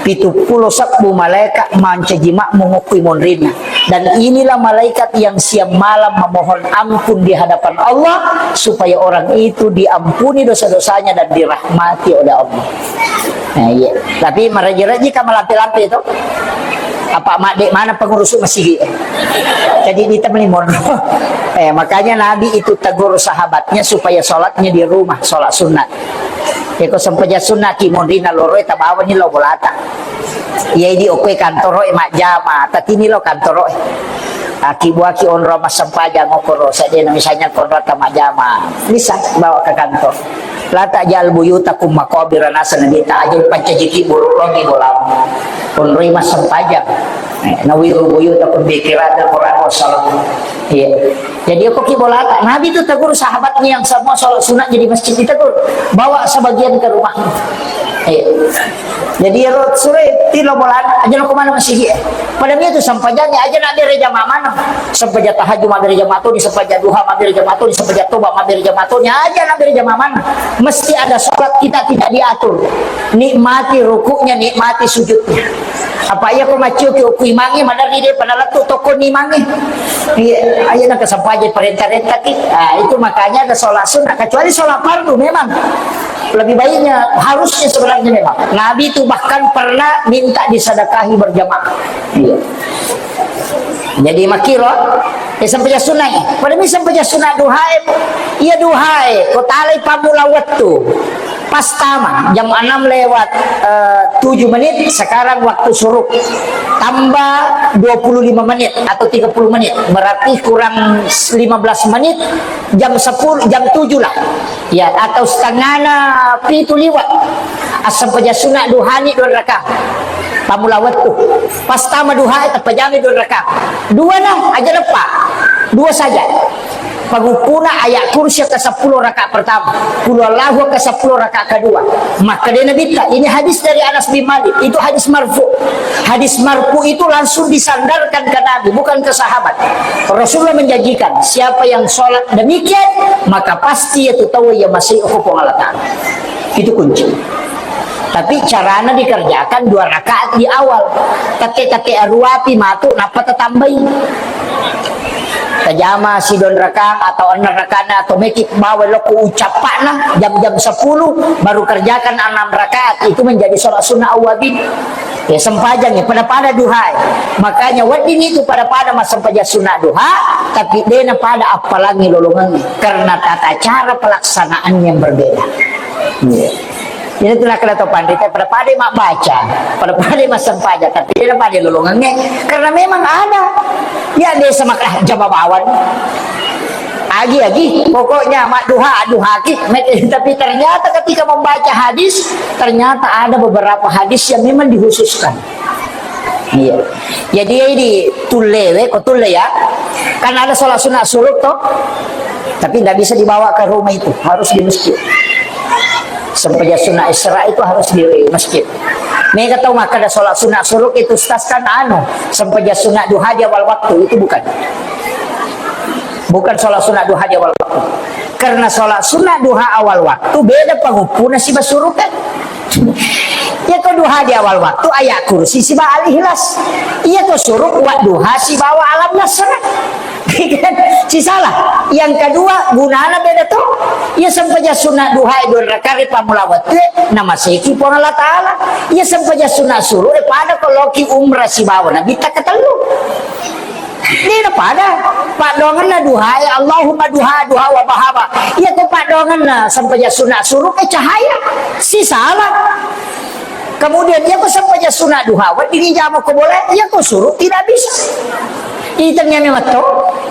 Pitu pulo sebbu malaikat mancaji makmum okkui monrinna. Dan inilah malaikat yang siang malam memohon ampun di hadapan Allah supaya orang itu diampuni dosa-dosanya dan dirahmati oleh Allah. Nah, iya. Tapi maraji-raji ka malampe-lampe itu. Apa madde mana pengurus masigi? Jadi di temen limon. Eh, makanya Nabi itu tegur sahabatnya supaya sholatnya di rumah, sholat sunat. Eko sempajang sunna ki monrina loroe tabawani lao bolata. Iya idi okkoe kantoroe majjama, tatini lao kantoroe. Aki buaki onro massempajang okoro, seddena misalnya konro ta majjama, bisa bawa ke kantor. La taj'al buyutakum maqabira, naseng Nabitta, aja pancajiki buruk logi bolam. Onroi massempajang. Eh, nawiru buyutakum bi qiraatil Qur'an wassalam. Iya. Jadi, okko ki bolata. Nabi itu tegur sahabatnya yang semua sholat sunat jadi masjid, ditegur. Bawa sebagian ke rumahmu. Iya. Jadi, ero sure tilo bolana, aja lo kemana masih, eh. Pada dia itu sempajangnya aja nak bere jamaah mana. Sempajang tahajud mabbere jamaah toni, sempajang duha mabbere jamaah toni, sempajang toba mabbere jamaah toni, aja nak bere jamaah mana. Mesti ada sholat kita tidak diatur. Nikmati rukuknya, nikmati sujudnya. Apa iya ko maccio ki okku imangnge, maderri de pada lettu tokko ni imangnge. Iya, aja nak kesempajang perintah-perintah ki. Ah, itu makanya ada sholat sunnah, kecuali sholat fardu memang. Lebih baiknya, harusnya sebenarnya memang. Nabi itu bahkan pernah minta disedekahi berjamaah. Iya. Jadi makkiro, eh, sempajang sunnae. Pada mi sempajang sunna duhae, iya duhae, ko talai pammula wettu. Pas tama, jam enam lewat, eh, tujuh menit, sekarang waktu syuruk. Tambah dua puluh lima menit atau tiga puluh menit, berarti kurang lima belas menit, jam sepuluh, jam tujuh lah. Ya, atau setengahna pitu liwat. Assempajang sunna duhani dua rakaat. Pammula wettu. Pas tama duhae, tappajangi dua rakaat. Dua nah, aja leppa. Dua saja. Panguppuna ayat kursi ke sepuluh rakaat pertama. Qul huwallahu ke sepuluh rakaat kedua. Maka dia Nabi ta, ini hadis dari Anas bin Malik. Itu hadis marfu. Hadis marfu itu langsung disandarkan ke Nabi, bukan ke sahabat. Rasulullah menjanjikan, siapa yang sholat demikian, maka pasti itu tahu ia masih hukum Allah Ta'ala. Itu kunci. Tapi carana dikerjakan dua rakaat di awal. Tette-tette aruapi matu, nappa tatambai. Tajama sidon rakang atau enam rakana atau meki bawa loko ucappana jam-jam sepuluh baru kerjakan enam rakaat, itu menjadi sholat sunnah awwabin. Ya, sempajang ya, pada-pada duha. Makanya wedding itu pada-pada massempajang sunna duha, tapi dena pada appalangi lolongan karena tata cara pelaksanaan yang berbeda. Iya. Jadi itulah kalau tahu pandita pada-pada mak baca, pada-pada massempajang, tapi dena pada lolongannya karena memang ada. Ya desa maka jama bawan. Agi-agi, pokoknya mak duha, duha ki. Tapi ternyata ketika membaca hadis, ternyata ada beberapa hadis yang memang dikhususkan. Iya. Jadi ini tullewe, ko tulle ya. Kan ada sholat sunat suruk toh. Tapi nggak bisa dibawa ke rumah itu, harus di masjid. Sempajang sunat Isra itu harus di masjid. Mega tau makkeda sholat sunat suruh itu, Ustaz, kan anu, sempajang sunat duha di awal waktu, itu bukan. Bukan sholat sunat duha di awal waktu. Karena sholat sunat duha awal waktu beda panguppuna siba suruh kan. Iya ko duha di awal waktu ayat kursi siba al-ikhlas. Iya ko suruh wa duha sibawa alam nasrah. Kan? Sisala. Yang kedua, gunana beda to. Iya sempajang sunat duha dua rakaat ri pammula wettu, namaseki Puang Allah Ta'ala. Iya sempajang sunat suruh, eh, pada ko loki umrah sibawa Nabitta katellu. Ini pada. Paddoangenna duha, eh, Allahumma duha, duha wa bahaba. Iya ko paddoangenna sempajang sunat suruh, eh, cahaya. Sisala. Kemudian, iya ko sempajang sunat duha, wedding ijama ko boleh, iya ko suruh tidak bisa. Itennia memang to,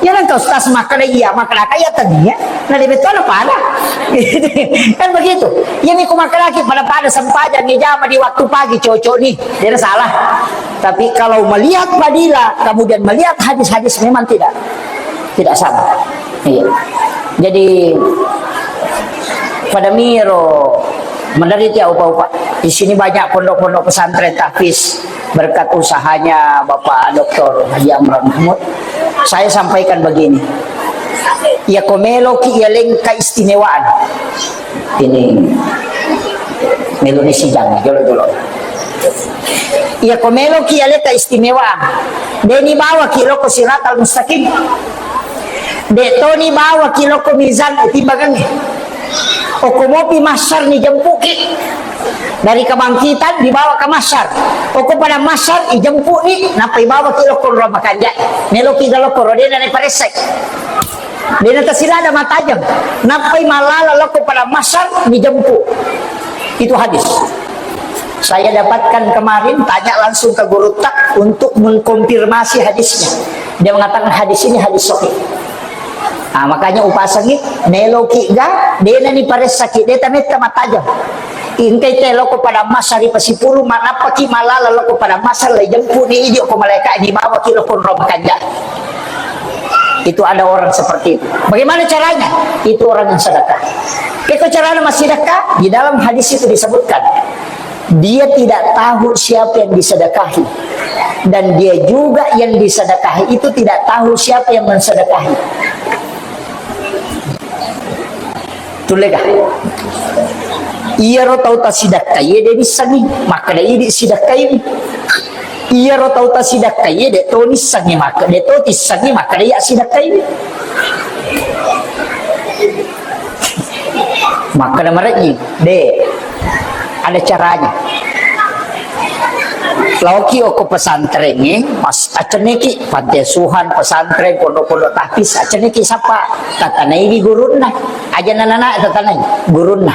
iya nang kau ustaz makkeda iya, makkeda iya tennia, na di betul pada. Kan begitu. Iya mi ko makkeda ki pada-pada sempajang ijama di waktu pagi cocok nih, tidak salah. Tapi kalau melihat fadilah, kemudian melihat hadis-hadis memang tidak, tidak sama. Iya. Jadi, pada miro menderita upa-upa. Di sini banyak pondok-pondok pesantren tahfiz berkat usahanya Bapak Doktor Haji Amran Mahmud. Saya sampaikan begini. Ya, ko meloki ya leng keistimewaan. Ini meloni sidang, jolo-jolo. Iya ko meloki ale keistimewaan. De' ni bawaki loko siratal mustaqim. De' toni bawaki loko mizan timbangannya. Oko mopi masyar ni jempuki. Dari kebangkitan dibawa ke masyar. Oko pada masyar ijempu ni, nappa ibawaki loko roma kanja. Meloki ga loko rodena ne paresek. Dena tasilada matajang. Nappai malala loko pada masyar dijemput. Itu hadis. Saya dapatkan kemarin, tanya langsung ke guru tak untuk mengkonfirmasi hadisnya. Dia mengatakan hadis ini hadis sahih. Nah, makanya upasangi, meloki ga, dena ni paressaki, deta metta matajang. Ingkai te loko pada masyar ipasipuru, manappaki malala loko pada masyar, lai jemput ni ijo ko malaika, dibawaki loko roma kanja. Itu ada orang seperti itu. Bagaimana caranya? Itu orang yang sedekah. Keko carana massedekah? Di dalam hadis itu disebutkan, dia tidak tahu siapa yang disedekahi. Dan dia juga yang disedekahi itu tidak tahu siapa yang mensedekahi. Tullega. Iyaro tau tasidakkaie de' nissengngi, makkeda idi sidakkaiwi. Iyaro tau tasidakkaie de' to nissengngi, makkeda de' to tissengngi, makkeda iya sidakkaiwi. Makkeda marejji, de'. Ada caranya. Laoki okko pesantrengnge, mas, accenneki panti asuhan, pesantren, pondok-pondok tahfiz, accenneki sapa, tatanaiwi gurunna. Aja nanana tatanai gurunna.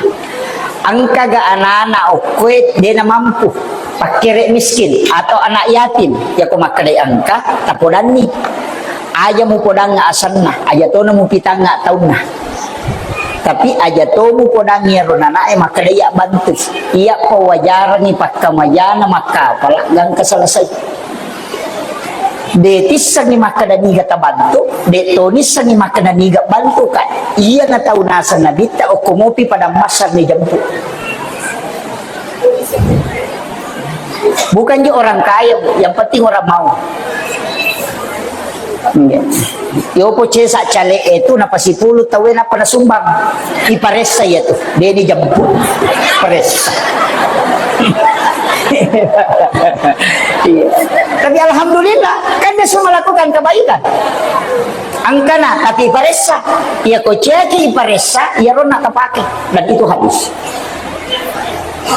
Engkaga anak-anak okkoe dena mampu, pakkere miskin atau anak yatim, yako makkedai engka, tapodanni. Aja mupodangnga asenna, aja tona mupitangnga taunna. Tapi aja to mupodangngi ero nanae makkeda iya bantu. Iya pawajarangngi pakkamajana makkapala gangka selesai. De tissengngi makkeda niga tabantu, de to nissengngi makkeda niga bantu ka. Iya na tau naseng nabitta okko mopi pada massar ni jemput. Bukan je orang kaya, Bu, yang penting orang mau. Iya. Yopo cesa cale itu napa sipulu tawe napa nasumbang. Iparessa ya tu, deni jampu. Paressa. Iya. Tapi alhamdulillah, kan dia semua melakukan kebaikan. Angkana, tapi iparessa. Iya ko ceki iparessa, iya ronna tapake. Dan itu hadis.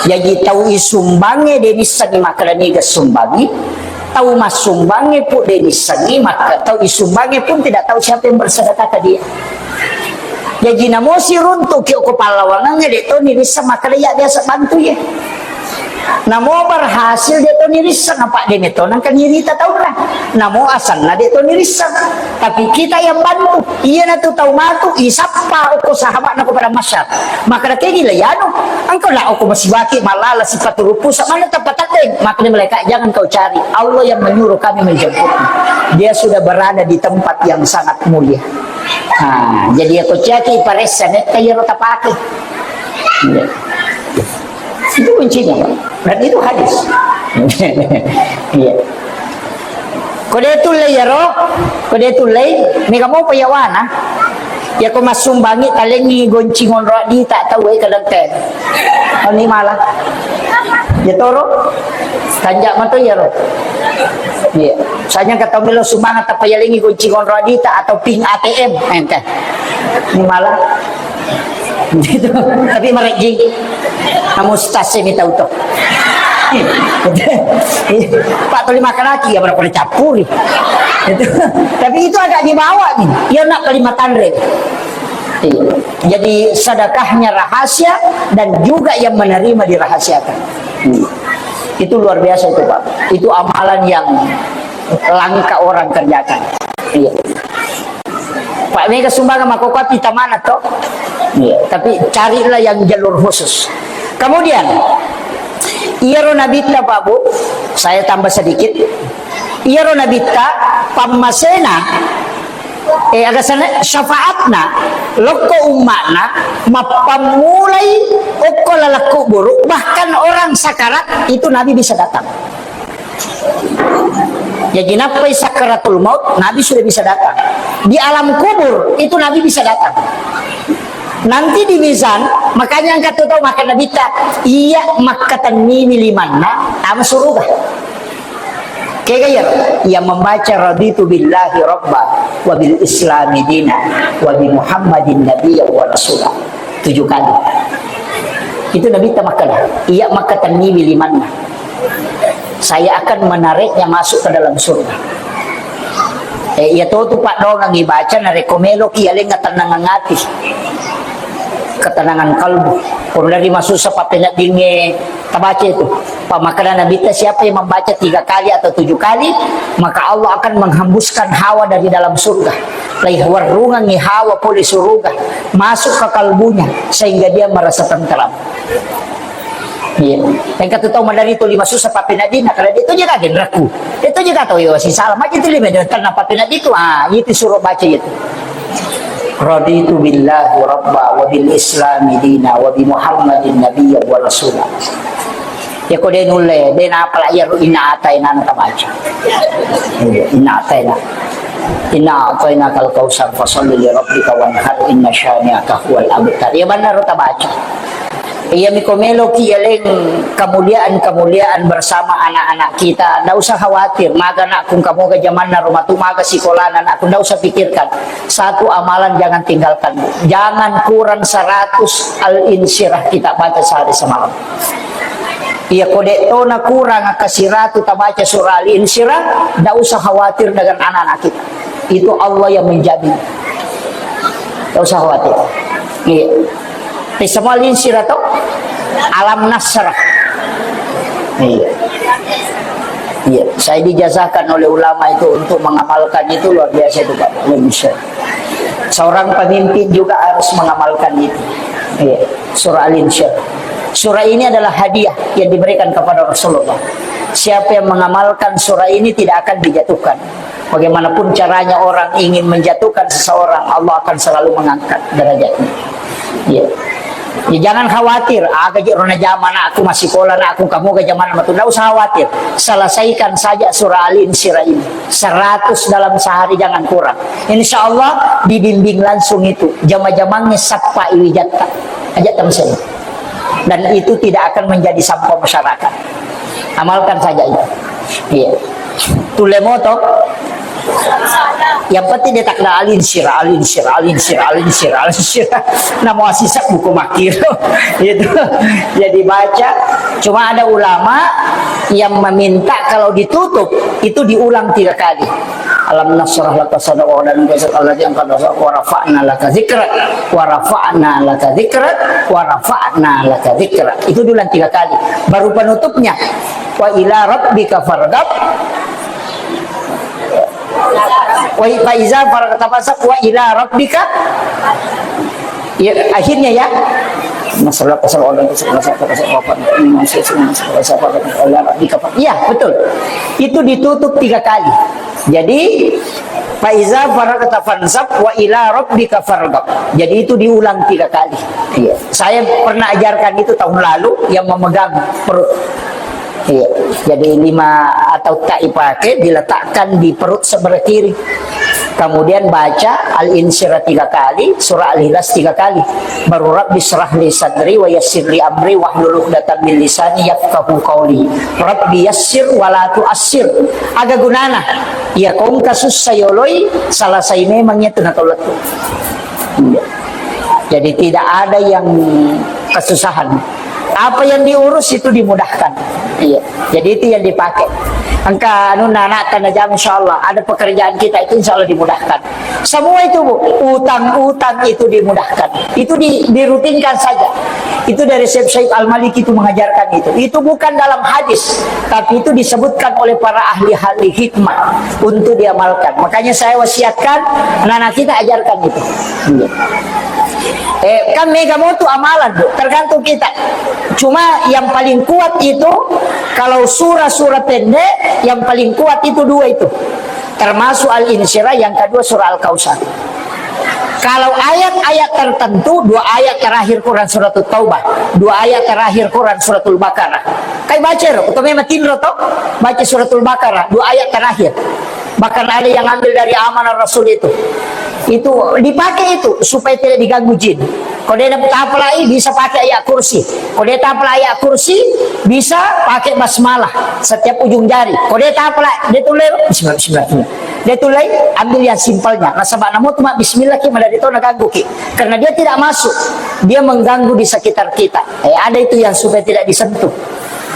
Jaji tau isumbangnge de nissengngi makkeda niga sumbangngi, tau massumbangnge pun de nissengngi makka-, tau isumbangnge pun tidak tahu siapa yang bersedekah ke dia. Jaji namo siruntu ki okko pallawangengnge de to ni nisseng makkeda iya biasa bantu ye. Namo berhasil de to ni nisseng apa de meto nangka nirita taunna. Namo asanna de to ni nisseng. Tapi kita yang bantu, iya na tu tau matu isappa okko sahabatna ko pada masyar. Makkeda kegi la yanu, engkau la okko masibaki malala sipatu rupu, sa mana tempat tadeng? Makkeda malaikat, "Jangan kau cari, Allah yang menyuruh kami menjemputmu. Dia sudah berada di tempat yang sangat mulia." Nah, jadi aku ceki paressa netta yero tapake. Iya. Itu kuncinya, Pak. Dan itu hadis. Iya. Ko de tullei iyaro, ko de tullei, mega mopa iyawana. Iyako massumbangi talengngi gonci ngonro adita tau e kadang te. Oni mala. Ya toro. Tanja mato iyaro. Iya. Sanya kata melo sumbangan tappa yalengngi gonci ngonro adita atau pin A T M. Ente. Ini mala. Gitu. Tapi marejjing. Namu stas ini tahu tuh. Pak tuli makan lagi ya berapa dicampuri. Itu. Tapi itu agak dibawa nih. Iya nak paling matanre. Iya. Jadi sedekahnya rahasia dan juga yang menerima dirahasiakan. Hmm. Itu luar biasa itu, Pak. Itu amalan yang langka orang kerjakan. Iya. Pak, mega sumbangan makkokkoe pi tamana to. Iya, tapi carilah yang jalur khusus. Kemudian, iyaro nabitta, Pak Bu, saya tambah sedikit. Iyaro nabitta pammasena, eh, aga sana, syafaatna lokko umma'na mappammulai okko laleng kuburu, bahkan orang sakarat itu Nabi bisa datang. Jadi nappai sakaratul maut, Nabi sudah bisa datang. Di alam kubur itu Nabi bisa datang. Nanti di mizan, makanya engka tu tau makkeda nabitta, iya makkatenniwi limanna tama suruga. Kega iya, yang membaca raditu billahi rabba wa bil islami dina wa bi Muhammadin nabiyya wa rasula. Tujuh kali. Itu nabitta makkeda, iya makkatenniwi limanna. Saya akan menariknya masuk ke dalam surga. Eh, iya to tu paddoangeng ibaca narekko meloki yalengnga tenangang ati. Ketenangan kalbu. Pun dari masussa pappeneddingnge tabaca itu. Pamakkeda nabitta, siapa yang membaca tiga kali atau tujuh kali, maka Allah akan menghembuskan hawa dari dalam surga. Laiwarrungengngi hawa pole suruga, masuk ke kalbunya, sehingga dia merasa tentram. Iya. Engka tu tau maderri tuli masussa pappeneddinna, karena dia tu jaga genrekku. Dia tu jaga tau yo sisala. Maji tu lima dengan tenang pappeneddi tu. Ah, itu suruh baca itu. Raditu billahi rabba wa bil islami dina wa bi Muhammadin nabiyya wa rasula. Ya ko de nulle, de napala iya ru inna ataina tabaca. Iya, inna ataina. Inna ataina kal kausar fasalli li rabbika wanhar inna syani'aka huwal abtar. Ya benar tabaca. Iya miko meloki yaleng kemuliaan-kemuliaan bersama anak-anak kita. Ndak usah khawatir, maga anakku kamoga jamanna rumah tu maga sikolana anakku, ndak usah pikirkan. Satu amalan jangan tinggalkan, Bu. Jangan kurang seratus Al-Insyirah kita baca sehari semalam. Iya, ko de tona kurang ke siratu tabaca surah Al-Insyirah, ndak usah khawatir dengan anak-anak kita. Itu Allah yang menjamin. Ndak usah khawatir. Iya. Semua Al-Insyirah to? Alam Nasrah. Iya. Iya, saya dijazakan oleh ulama itu untuk mengamalkan itu luar biasa itu, Pak. Luar biasa. Seorang pemimpin juga harus mengamalkan itu. Iya, surah Al-Insyirah. Surah ini adalah hadiah yang diberikan kepada Rasulullah. Siapa yang mengamalkan surah ini tidak akan dijatuhkan. Bagaimanapun caranya orang ingin menjatuhkan seseorang, Allah akan selalu mengangkat derajatnya. Iya. Ya, jangan khawatir, aga je rona jama anakku, masikola anakku, kamu ga jama matu. Ndak usah khawatir. Selesaikan saja surah Al-Insyirah ini. Seratus dalam sehari, jangan kurang. Insya Allah dibimbing langsung itu. Jama-jamangnya sappa iwijatta. Aja tamsen. Dan itu tidak akan menjadi sampah masyarakat. Amalkan saja itu. Iya. Tulle moto. Yang penting dia tak kena Al-Insyirah, Al-Insyirah, Al-Insyirah, Al-Insyirah, Al-Insyirah. Namo asisap buku makir. Itu. Jadi baca. Cuma ada ulama yang meminta kalau ditutup itu diulang tiga kali. Alam nasyrah laka sadrak wa rafa'na laka zikrak wa rafa'na laka zikrak wa rafa'na laka zikrak. Itu diulang tiga kali. Baru penutupnya, wa ila rabbika farghab. Wa i-, fa iza faragta fansab wa ila rabbika. Ya, akhirnya ya. Masalah pasal orang itu, masalah pasal apa? Iya, betul. Itu ditutup tiga kali. Jadi, fa iza faragta fansab wa ila rabbika farghab. Jadi itu diulang tiga kali. Iya. Saya pernah ajarkan itu tahun lalu, yang memegang perut. Iya. Jadi lima atau tak dipakai diletakkan di perut sebelah kiri. Kemudian baca Al-Insyirah tiga kali, surah Al-Ikhlas tiga kali. Baru Rabbi syrah li sadri wa yassir li amri wahlul uqdatam min lisani yafqahu qawli. Rabbi yassir wa la tu'assir. Aga gunana? Iya, kongka sussa yoloi, selesai memang itu natolak. Iya. Jadi tidak ada yang kesusahan. Apa yang diurus itu dimudahkan. Iya. Jadi itu yang dipakai. Engka anu anak tanda jam, insya Allah ada pekerjaan kita itu insya Allah dimudahkan. Semua itu, Bu, utang-utang itu dimudahkan. Itu di, dirutinkan saja. Itu dari Syekh Syaib Al-Maliki itu mengajarkan itu. Itu bukan dalam hadis, tapi itu disebutkan oleh para ahli-ahli hikmah untuk diamalkan. Makanya saya wasiatkan anak-anak kita ajarkan itu. Iya. Eh, kan mega motu amalan, Bu. Tergantung kita. Cuma yang paling kuat itu, kalau surah-surah pendek, yang paling kuat itu dua itu. Termasuk Al-Insyirah, yang kedua surah Al-Kautsar. Kalau ayat-ayat tertentu, dua ayat terakhir Quran Suratul Taubah, dua ayat terakhir Quran Suratul Baqarah. Kai baca ro, atau memang tinro to, baca Suratul Baqarah, dua ayat terakhir. Bahkan ada yang ambil dari Amanah Rasul itu. Itu dipakai itu supaya tidak diganggu jin. Kalau dia tapalai, bisa pakai ayat kursi. Kalau dia tapalai ayat kursi, bisa pakai basmalah setiap ujung jari. Kalau dia tapalai, dia tulis, bismillah, bismillah, bismillah. Dia tulis, ambil yang simpelnya. Nasaba namu cuma bismillah ki, malah dia tahu naganggu ki. Karena dia tidak masuk. Dia mengganggu di sekitar kita. Eh, ada itu yang supaya tidak disentuh.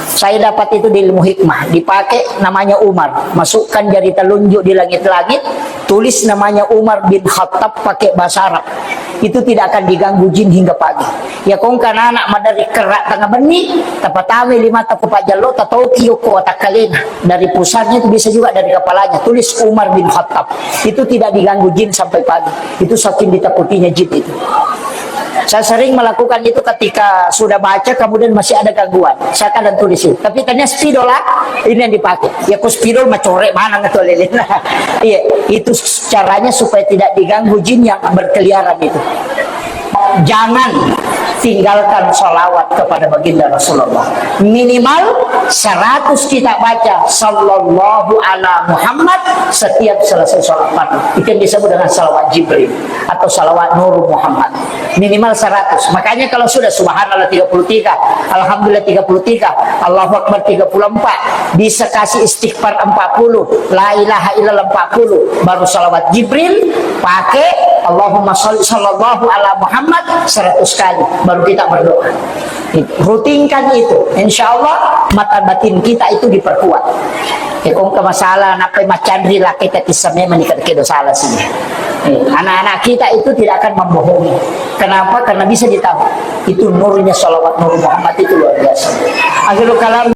Saya dapat itu di ilmu hikmah. Dipakai namanya Umar. Masukkan jari telunjuk di langit-langit. Tulis namanya Umar bin Khattab pakai bahasa Arab. Itu tidak akan diganggu jin hingga pagi. Ya, kongka anak maderri kerak tengah benni, tapatamai lima ta ko pajjallo, tatoki ko watakkalena. Dari pusatnya itu bisa juga dari kepalanya. Tulis Umar bin Khattab. Itu tidak diganggu jin sampai pagi. Itu saking ditakutinya jin itu. Saya sering melakukan itu ketika sudah baca, kemudian masih ada gangguan. Saya kadang tulis itu. Tapi ternyata spidol lah, ini yang dipakai. Ya, ku spidol macore mana ngetu lele. Iya, itu caranya supaya tidak diganggu jin yang berkeliaran itu. Jangan tinggalkan salawat kepada baginda Rasulullah. Minimal seratus kita baca sallallahu ala Muhammad setiap selesai sholat fardu. Itu yang disebut dengan salawat Jibril atau salawat Nur Muhammad. Minimal seratus. Makanya kalau sudah subhanallah tiga puluh tiga, alhamdulillah tiga puluh tiga, Allahu Akbar tiga puluh empat, bisa kasih istighfar empat puluh, la ilaha illallah empat puluh, baru salawat Jibril, pakai Allahumma shalli sallallahu ala Muhammad seratus kali, baru kita berdoa. Rutinkan itu, insya Allah mata batin kita itu diperkuat. Ya, kongka masalah, nappai macanri laki, tapi semua menikah kedo salah sih. Eh, anak-anak kita itu tidak akan membohongi. Kenapa? Karena bisa ditahu. Itu nurnya salawat Nur Muhammad itu luar biasa. Akhirul kalam.